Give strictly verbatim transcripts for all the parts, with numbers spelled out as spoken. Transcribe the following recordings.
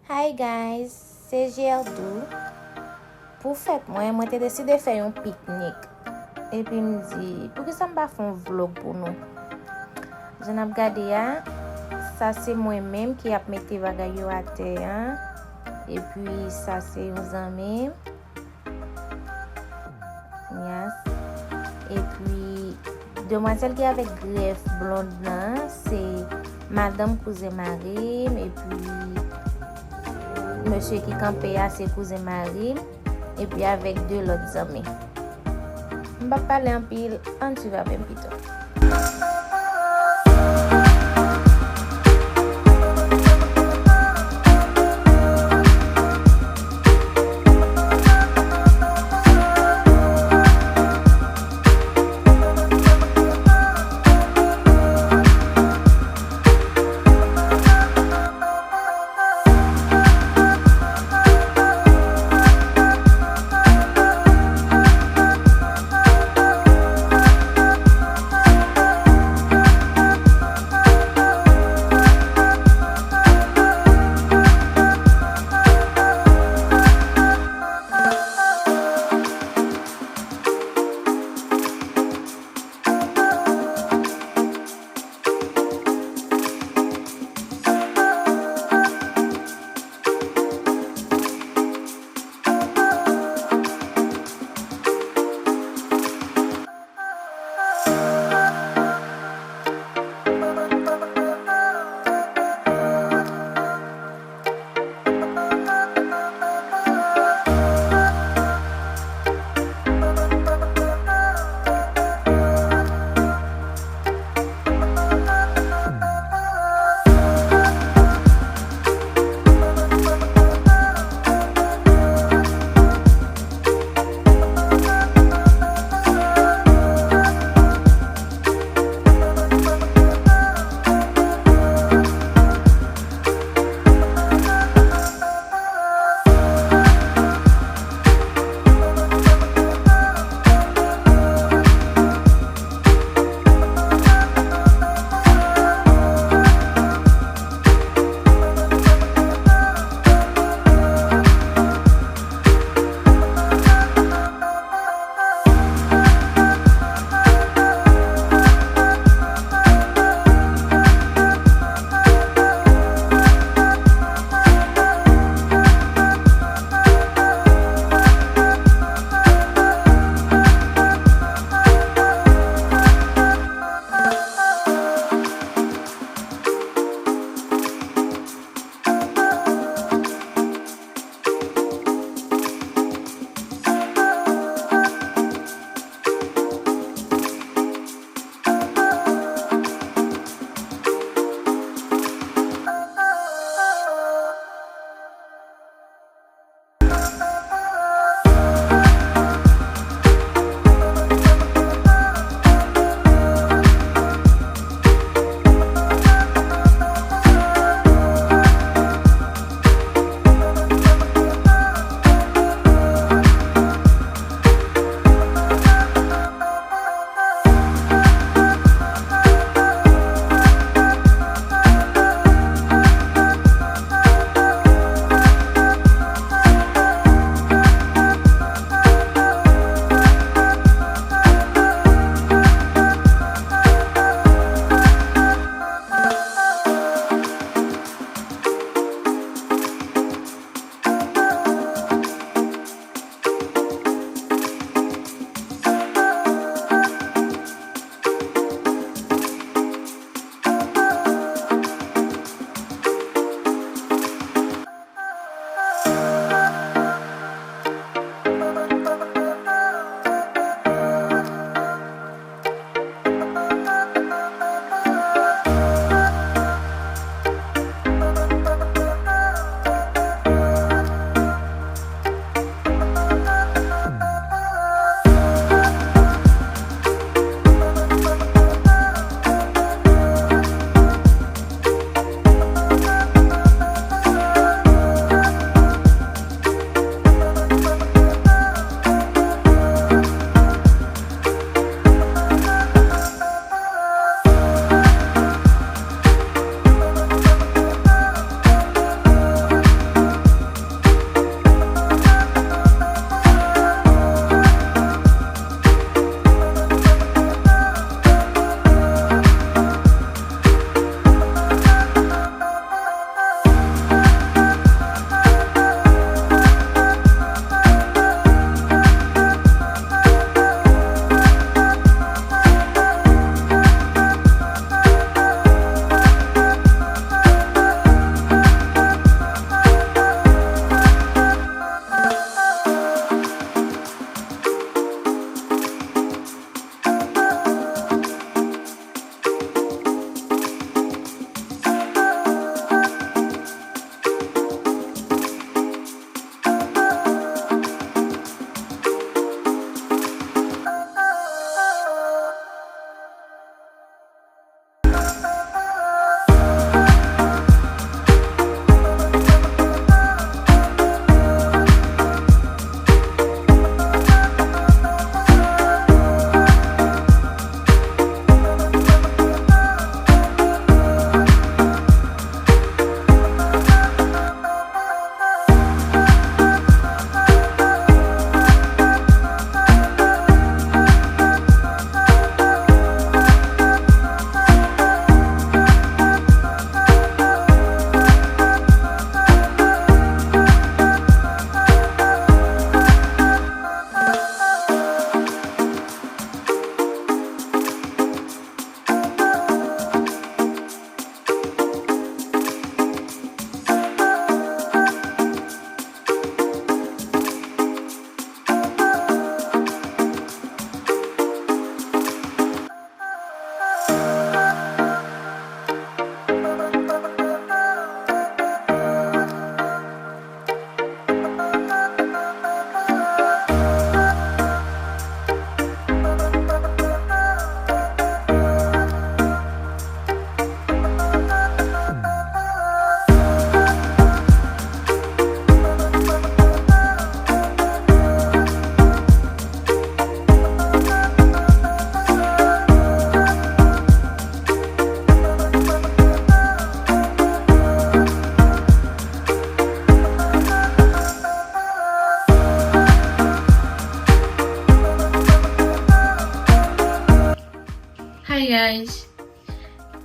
Hi guys, se Gerdou. Pou fèt mwen, mwen te deside fè yon piknik. Epi m di, poukisa m pa fè yon vlog pou nou? Jan n ap gade a, sa se mwen menm ki ap mete bagay yo atè a. Epi sa se yon zanmi m. Yes. Epi, demwazèl ki avèk grèf blond nan, se madanm kouzen mari m, epi mesye ki kanpe a, se kouzen mari m, epi avèk de lòt zanmi. M p ap pale anpil, ann swiv avè m pito.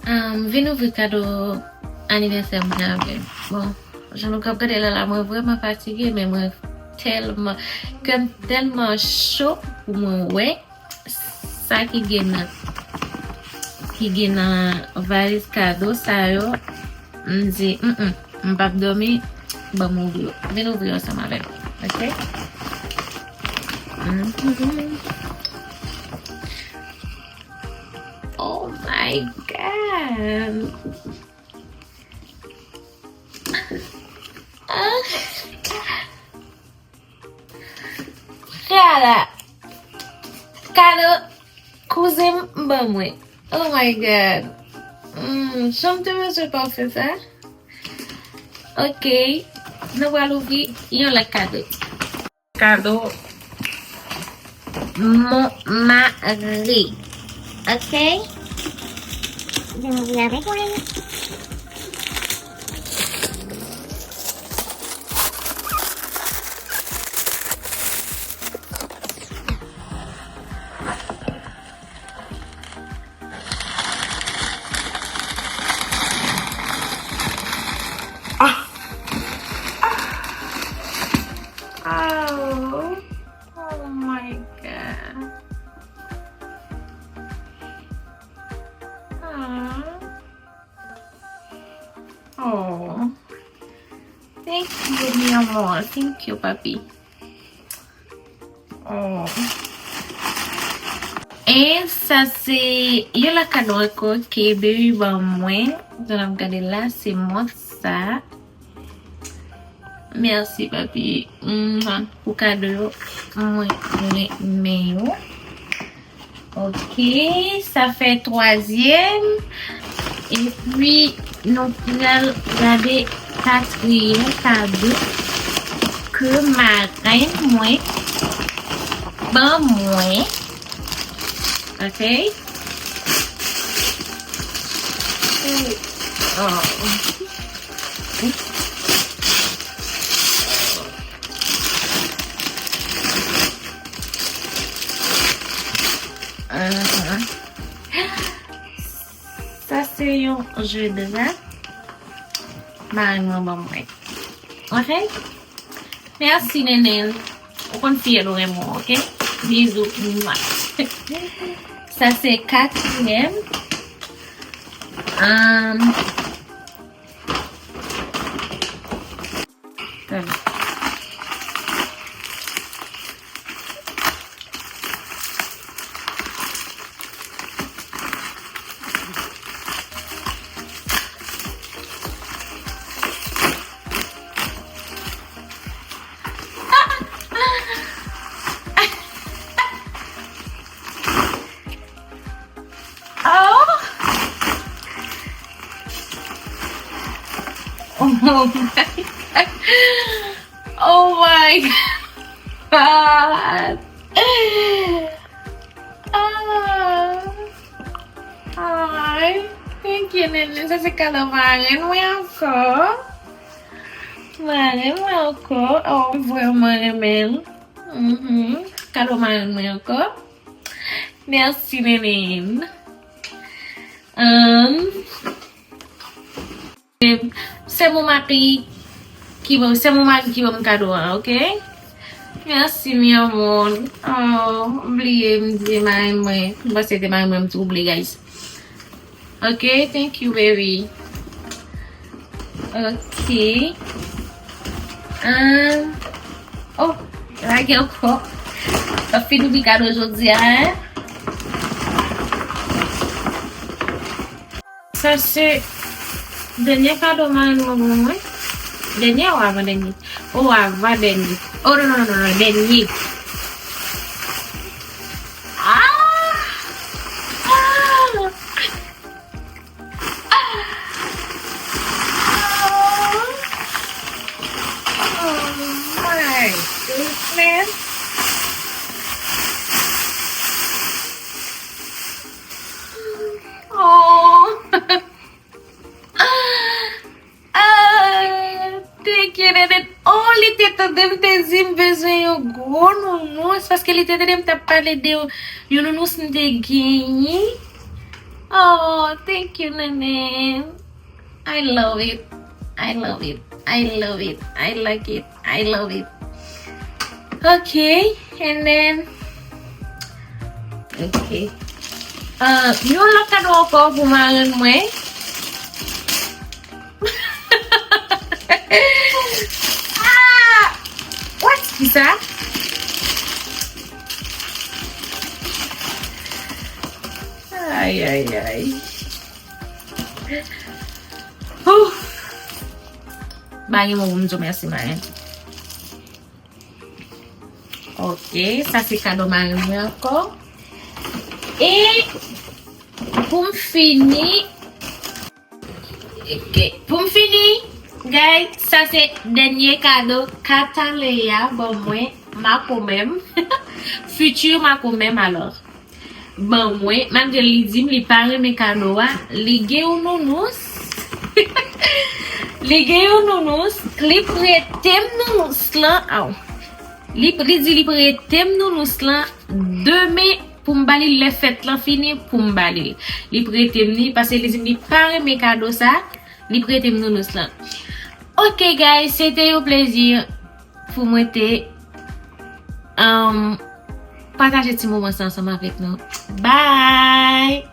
Um, vin ouvri kado anivèsè mwen avè m. Bon, jan nou k ap gade la la, mwen vrèman fatige, men mwen tèlman, kè m tèlman cho pou mwen wè sa ki gen nan, ki gen nan valiz kado sa yo. M di, mm, mm, m p ap dòmi, ban m ouvri yo. Vin ouvri yo ansanm avè m, oke? Mhm. Oh my God. Ah. Kala. Kado kouzen m ban mwen. Oh my God. Mm, jan m te bezwen pafè sa. Ok. Nou pral ouvri yon lòt kado. Kado mon mari. Ok? Vin ouvri avèk mwen. Ah. Ah. Oh. Oh my God. Ah. Oh. Thank you, mi amor. Thank you, papi. Oh. E sa se yon lòt kado ankò ke baby ban mwen. Jan n ap gade la, se mòd sa. Mèsi, papi. Mwa, pou kado yo, mwen renmen yo. Ok, sa fè twazyèm. Epi, nou pral gade katriyèm kado ke marenn mwen ban mwen. Ok? Oh. Aham. Sa se yon je dra. Marenn mwen ban mwen. Ok? Mèsi, Nenen. Ou konn fiyèl ou renmen w, ok? Bizou. Mwa. Sa se katriyèm. Um, Oh. Oh my God. Oh my God. Ah. Ay. Thank you, Nene. Sa se kado marenn mwen ankò. Marenn mwen ankò. Oh, m vrèman renmen l. Mhm. Kado marenn mwen ankò. Mèsi, Nene. Um, se mon mari ki ban, se mon mari ki ban m kado a, ok? Mèsi, mi amor. Oh, m bliye, m di marenn mwen. M panse se te marenn mwen, m twouble, guys. Ok, thank you, baby. Ok. Um, oh, lage ankò. Sa fin ouvri kado jodi a, hein? Sa se dènye kado marenn mwen ban mwen. Dènye ou avan dènye? Oh, avan dènye. Oh, non, non, non, non, dènye. Ah! Ah! Oh my goodness. Oh. Ah, thank you, Nene. Oh, li te tande m te di m bezwen yon gwo nounous, paske li te tande m t ap pale de yon nounous m te genyen. Oh, thank you, Nene. I love it. I love it. I love it. I like it. I love it. Okay, and then okay. Uh, yon lòt kado ankò pou marenn mwen. Ah! What? Kisa? Ay, ay, ay. Huh. M pa gen mo pou m di w mèsi, marenn. Ok, sa se kado marenn mwen ankò. E pou m fini, ok, pou m fini, guys, sa se dènye kado Cataleya ban mwen, makomè m, futur makomè m alò. Ban mwen, malgre li di m li pa renmen kado a, li gen yon nounous. Li gen yon nounous, li prete m nounous lan. Aw. Li, li di li prete m nounous lan demen pou m ba li l lè fèt lan fini pou m ba li l. Li prete m li, paske li di m li pa renmen kado sa, li prete m nounous lan. Ok, guys, se te yon plezi pou mwen te, um, pataje ti moman sa ansanm avèk nou. Bye!